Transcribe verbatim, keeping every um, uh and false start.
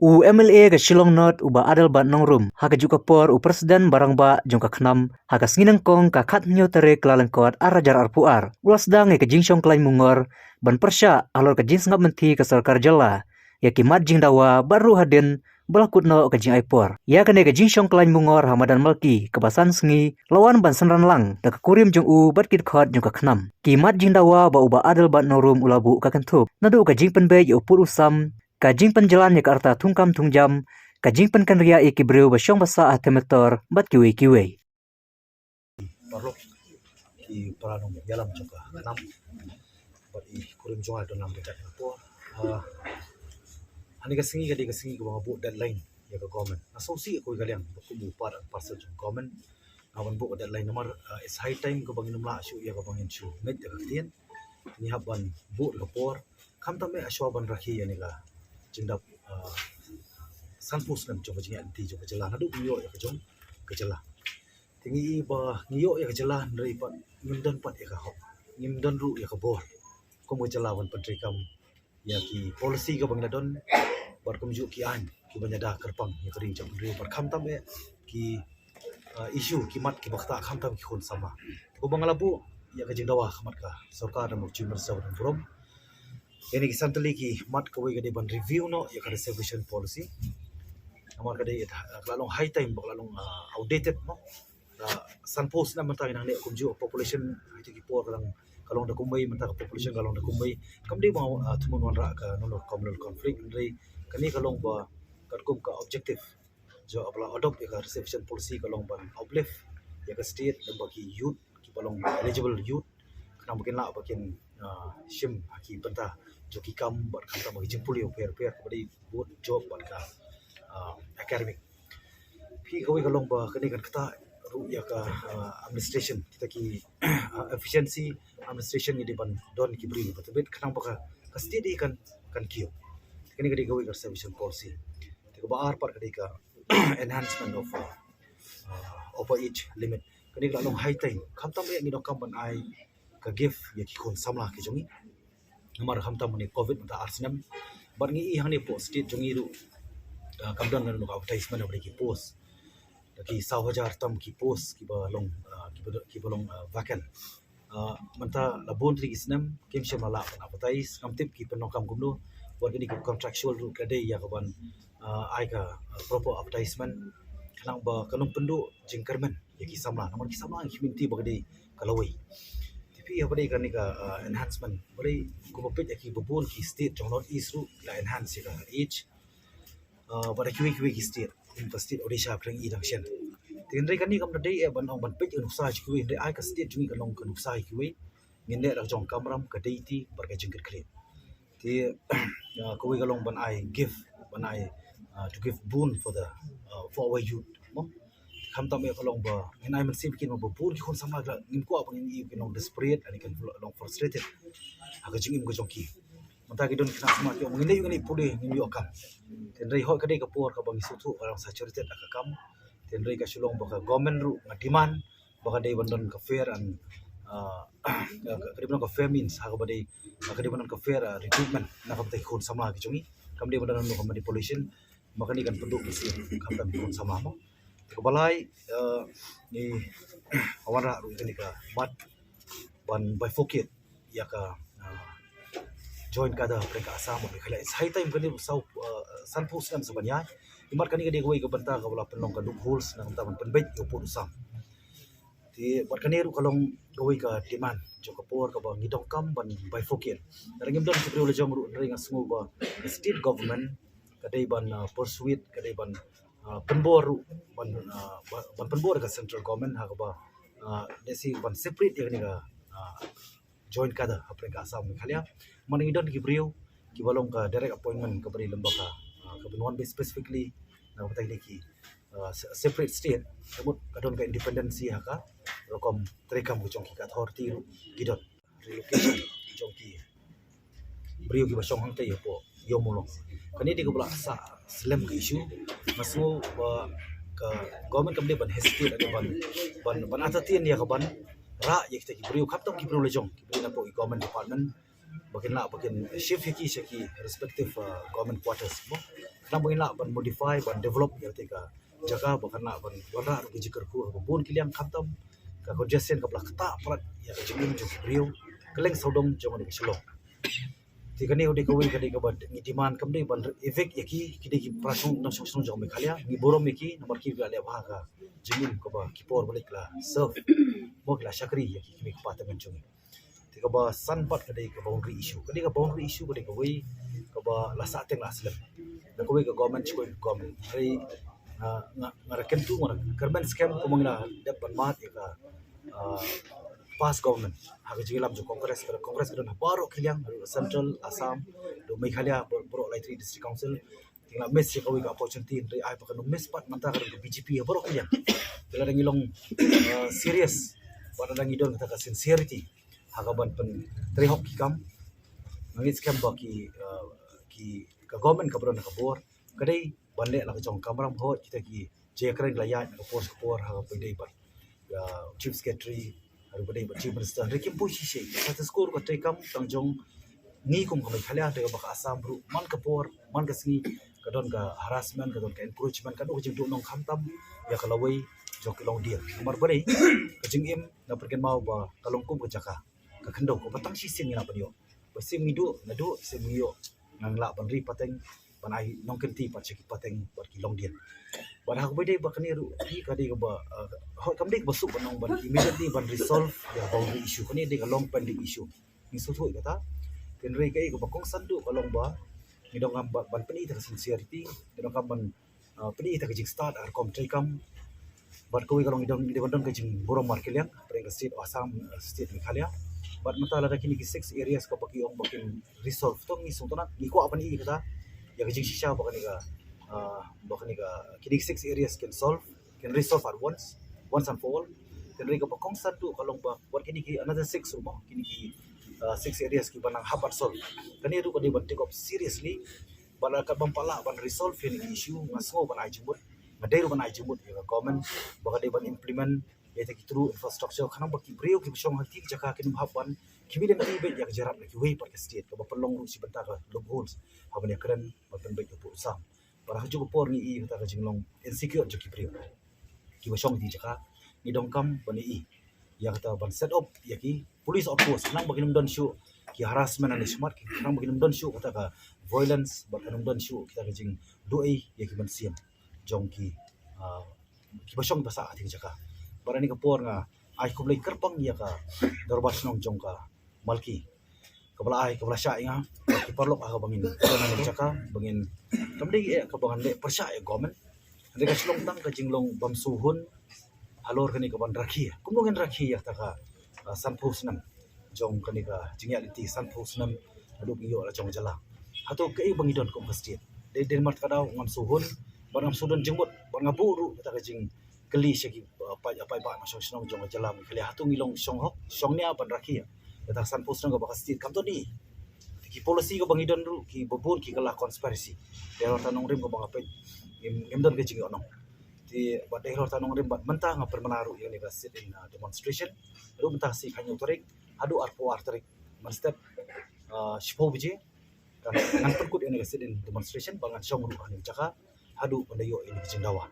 U M L A ka Shillong North, u Bah Adelbert Nongrum, ha kajuh ka por u President barangbah jong ka KHNAM, ha ka sngi nyngkong ka khathynñiew tarik Kyllalyngkot ar hajar arphew ar, u la sdang ïa ka jingshong khlaiñ mungor ban pyrshah halor ka jingsngap mynthi ka sorkar jylla ïa ki mat jingdawa bad ruh hadien ba la kut noh ka jingai por. Ïa kane ka jingshong khlaiñ mungor ha madan Malki kaba san sngi la wan ban synran lang da ka kurim jong u bad ki dkhot jong ka KHNAM. Ki mat jingdawa ba u Bah Adelbert Nongrum u la buh ka kynthup naduh ka jingpynbeit ïa u pud u sam, ka jingpynjlan ïa ka rta thungkam thungjam, ka jingpynkynriah ïa ki briew ba shong ba sah ha Thymetor bad kiwei kiwei. Paralok, ki para nongïalam jong ka KHNAM bad i kurim jong nga, Donald Richard Ngapor. Ah, ha kane ka sngi ka dei ka sngi kaba nga buh deadline ïa ka government. Nga sngewsih ïa kawei ka liang ba kum u part and parcel jong government, nga ban buh ka deadline namar, ah, it's high time kaba ngin ym lah shuh ïa kaba ngin shu ngeit ïa ka ktien. Ngi hap ban buh ka por, khamtam eh shuwa ban rakhe ïa kane ka jingdap, ah, sanphew snem jong ka jingïaid lynti jong ka jylla, naduh ba ngi ïoh ïa ka jong ka jylla. Te ngi i ba ngi ïoh ïa ka jylla hynrei pat ngim don pat ïa ka hok, ngim don ruh ïa ka bor kum ka jylla ban pyntreikam ïa ki policy kaba ngi la don bad kumjuh ki aiñ kiba ïada kyrpang ïa ka ri jong ka ri bad khamtam eh ki, uh, issue, ki mat kiba ktah khamtam ki khun samla. Te kumba nga la buh ïa ka jingdawa ha khmat ka sorkar, namar ka Chief Minister ba don burom, ïa kine ki san tylli ki mat, kawei ka dei ban review noh ïa ka reservation policy. Namar ka dei, uh, ka la long high time, ba ka la long, uh, outdated mo. Uh, sanphew snem mynta ngi nangne kumjuh, population ha kito ki por ka long, ka long da kumwei, mynta ka population ka long da kumwei. Kam dei ba, uh, thmu wanrah ka, no, no, communal conflict, hynrei kane ka long ba katkum ka objective jong ba la adopt ïa ka reservation policy ka long ban uplift ïa ka state, lem bad ki youth kiba long eligible youth, khnang ba kin lah ba kin, ah, shim ha ki bynta jong ki kam bad khamtam ha ki jingpule bapher bapher, kaba dei both job bad ka, ah, academic. Phi, kawei ka long ba kane kan ktah ruh ïa ka, ah, administration, kita ki, ah, efficiency administration, ngi dei ban don ki briew ba tbit khnang ba ka, ka state kan, kan kiew. Kane ka dei kawei ka reservation policy. Te kaba ar pat ka dei ka enhancement of, uh, uh, upper age limit. Kane ka la long high time. Khamtam eh ngi donkam ban ai ka gift ïa ki khun samla ki jong ngi. Namar khamtam mynne covid mynta ar snem. Bad ngi i hangne hapoh state jong ngi ruh, uh, kam don kano kano ka advertisement ba dei ki post. Da ki saw hajar tam ki post kiba long, uh, kiba, kiba long, uh, vacant. Uh, mynta la bun tylli ki snem kim shym la lah ban advertise, ngam tip ki pyndonkam kumno. Wat kine ki contractual ruh ka dei ïa ka ban, uh, ai ka, uh, proper advertisement, khnang ba kan ym pynduh jingkyrmen ïa ki samla, namar ki samla ngi kyrmen te ba ka dei ka lawei. Te phi, haba dei kane ka, uh, enhancement, ba dei kumba peit ïa kiba bun ki state jong North East ruh la enhance ïa ka age. Uh, bad da kiwei kiwei ki state, kum ka state Odisha pyrshang i dang shen. Te hynrei kane kam da dei eh ban ong ban peit ïa ka nuksa jong kiwei, hynrei ai ka state jong ngi ka long ka nuksa jong kiwei. Ngin leh da ka jong ka kamram, ka deiti bad ka jingkitkhlieh. Te, uh, kawei ka long ban ai gift, ban ai, uh, to give boon for the, uh, for our youth mo. Khamtam eh ka long ba ngin ai mynsiem ïa ki, namar ba bun ki khun samla ki la, ngim kwah ba ngin i ki long desperate, ani kan long frustrated ha ka jingim ka jong ki. Mynta ki don khynnah samla ki ong ngin leit, ngin leit pule, ngim ïoh kam. Te hynrei hooid ka dei ka por kaba ngi sngewthuh ka long saturated ha ka kam. Te hynrei ka shu long ba ka government ruh nga demand ba ka dei ban don ka fair and, uh, ka dei ban don ka fair means, ha kaba dei, ka dei ban don ka fair, uh, recruitment na ka bynta ki khun samla ki jong ngi. Kam dei ban don ka manipulation, ba kane kan pynduh mynsiem khamtam ki khun samla mo. Te kaba lai, uh, ngi wanrah ruh ïa kane ka mat ban bifurcate ïa ka, uh, joint cadre hapdeng ka Assam bad Meghalaya. It's high time, kane saw, uh, sanphew snem sa ban ïaid. Te mat kane ka dei kawei ka bynta kaba la pynlong ka loopholes na ka bynta ban pynbeit ïa u pud u sam. Te bad kane ruh ka long kawei ka demand jong ka por kaba ngi donkam ban bifurcate. Lada ngim don ki briew la jong ruh, hynrei nga sngew ba ka state government ka dei ban, uh, persuade, ka dei ban, uh, pynbor ruh, ban, uh, ba-, ban pynbor ka central government ha kaba, uh, lehse ban separate ïa kane ka, uh, joint cadre hapdeng ka Assam Meghalaya. Man ngi don ki briew kiba long ka direct appointment kaba dei lem bad ka, uh, kaba ngi wan beit specifically na ka bynta kine ki, uh, se-, separate state, ka mut ka don ka independency ha ka rukom treikam ka jong ki, ka authority ruh ki don. Relocation jong ki briew kiba shong hangtei hapoh Ïewmawlong. Kane dei kaba la sah slem ka issue. Nga sngew ba ka government kam dei ban hesitate, ka dei ban, ban, ban entertain ïa ka ban rah ïa kita ki briew, khamtam ki briew la jong, ki briew na poh government department, ba kin lah ba kin shift ïa ki sha ki respective, uh, government quarters mo. Khnang ba kin lah ban modify, ban develop ïa kata ka jaka, ba kan lah ban wanrah ruh ki jingkyrkhu ha ba bun ki liang, khamtam ka congestion kaba la ktah palat ïa ka jingim jong ki briew kylleng sawdong jong kane ka Shillong. Te kane ka dei kawei ka dei kaba ngi demand, kam dei ban evict ïa ki, ki dei ki para nongshong shnong jong Meghalaya, ngi burom ïa ki namar ki la leh bha ka jingim kaba ki por ba leit ki la serve mo, ki la shakri ïa ki kmie kpa tymmen jong ngi. Te kaba san pat ka dei ka boundary issue. Ka dei ka boundary issue ka dei kawei kaba la sah teng la slem. Da kawei ka government sha kawei ka government. Hynrei nga, nga, nga da kyntu, nga da kyrmen skhem kumba ngi la dep ban mad ïa ka, ah, past government ha ka jingïalam jong Congress, ka Congress ka don ha baroh ki liang, haduh Central, Assam, haduh Meghalaya, bar-, baroh lai tylli District Council. Te nga la miss ïa kawei ka opportunity, hynrei ai ba kan ym miss pat mynta ka don ka B J P ha baroh ki liang. Te lada ngi long, uh, serious, bad lada ngi don kata ka sincerity ha ka ban pyntrei hok ki kam, nga ngeit skhem ba ki, uh, ki, ka government kaba don ha ka bor ka dei ban leh la ka jong ka kamram, hooid kita ki jingïakren ki la ïaid na ka por sha ka por ha kaba ïadei bad ïa Chief Secretary, ha kaba ïadei bad Chief Minister, hynrei kim poi shisha. Ka status quo ruh ka treikam tang jong ngi kum ka Meghalaya, hynrei kaba ka Assam ruh man ka por man ka sngi ka don ka harassment, ka don ka encroachment, ka don ka jingduh nong khamtam ïa ka lawei jong ki longdien. Namar balei? Ka jingim, nga pyrkhat mo, ba ka long kum ka jaka ka khyndew kaba tang shisien ngi nang pynïoh. Ba shisien ngi duh, nga duh, shisien ngi ïoh, ngan lah ban ri pateng, ban ai nongkynti pat sha ki pateng bad ki longdien. Bad ha kaba ïadei bad kane ruh, hi ka dei kaba, uh, hooid kam dei kaba suk ban ong ban immediately ban resolve ïa boundary issue. Kane dei ka long pending issue. Ngi sngewthuh ïa kata. Hynrei kaei kaba kongsan duh ka long ba ngi donkam ba, ban pyni ïa ka sincerity, ngi donkam ban, uh, pyni ïa ka jingstad ha ka rukom treikam. Bad kawei ka long ngi don, ngi dei ban don ka jingburom markylliang hapdeng ka state Assam, uh, state Meghalaya. Bad mynta lada kine ki six areas kaba ki ong ba kin resolve, to ngi sngewtynnat, ngi kwah ban ïohi kata ïa ka jingshisha ba kane ka, uh, ba kane ka, kine ki six areas kin solve, kin resolve at once, once and for all. Hynrei kaba kongsan duh ka long ba wat kine ki another six ruh mo, kine ki, uh, six areas kiba nang hap ban solve, kane ruh ka dei ban take up seriously. Bad lada kat bym pat lah ban resolve ïa kine ki issue, nga sngew ban ai jingmut, nga dei ruh ban ai jingmut ïa ka government ba ka dei ban implement ïa kita ki true infrastructure, khnang ba ki briew kiba shong ha kiti ki jaka kin ym hap ban khmih lynti beit ïa ka jingïarap na kiwei pat ki state, kaba pynlong ruh shi bynta ka loopholes ha ban ïakren ban pynbeit ïa u pud u sam. Bad ha kajuh ka por ngi ïohi kata ka jinglong insecure jong ki briew kiba shong ha kiti ki jaka. Ngi donkam ban ïohi ïa kata ban set up ïa ki police outpost, khnang ba kin ym don shuh ki harassment ha shakhmat, khnang ba kin ym don shuh kata ka violence, bad kin ym don shuh kita ki jingduh ei ïa ki mynsiem jong ki, ah, kiba shong ba sah ha kiti ki jaka. Bad ha kane ka por nga ai khublei kyrpang ïa ka Dorbar Shnong jong ka Malki kaba la ai, kaba la shah ïa nga, ki paralok, ha kaba ngin don ha kane ka jaka, ba ngin, kam dei eh kaba ngan leh pyrshah ïa government, hynrei ka shlong tang ka jinglong bym sngewhun halor kane ka ban rakhe. Kumno ngin rakhe ïa kata ka, ah, sanphew snem jong kane ka jingïaid lynti, sanphew snem naduh ba ngi ïoh la jong ka jylla. Hato kaei ba ngi don kum ka state? Dei, dei namar kata ka daw ngam sngewhun bad ngam sngewdon jingmut bad nga buh ruh kata ka jingkylli sha ki, uh, paid, paidbah nongshong shnong jong ka jylla Meghalaya, hato ngi long shong hok, shong nia ban rakhe ïa kata ka sanphew snem kaba ka state kam don ei. Te ki policy kaba ngi don ruh kiba bun ki kylla conspiracy. Dei halor kata ka nongrim kaba nga peit ngim, ngim don ka jingïohnong. Te bad dei halor kata ka nongrim bad mynta nga pynbna ruh ïa kane ka sit-in, uh, demonstration. Ruh mynta ka sngi khathynñiew tarik haduh arphew ar tarik mynstep, uh, shiphew baje. Kan, ngan pynkut ïa kane ka sit-in demonstration bad ngan shong ruh ha kane ka jaka haduh ban da ïoh ïa kane ka jingdawa.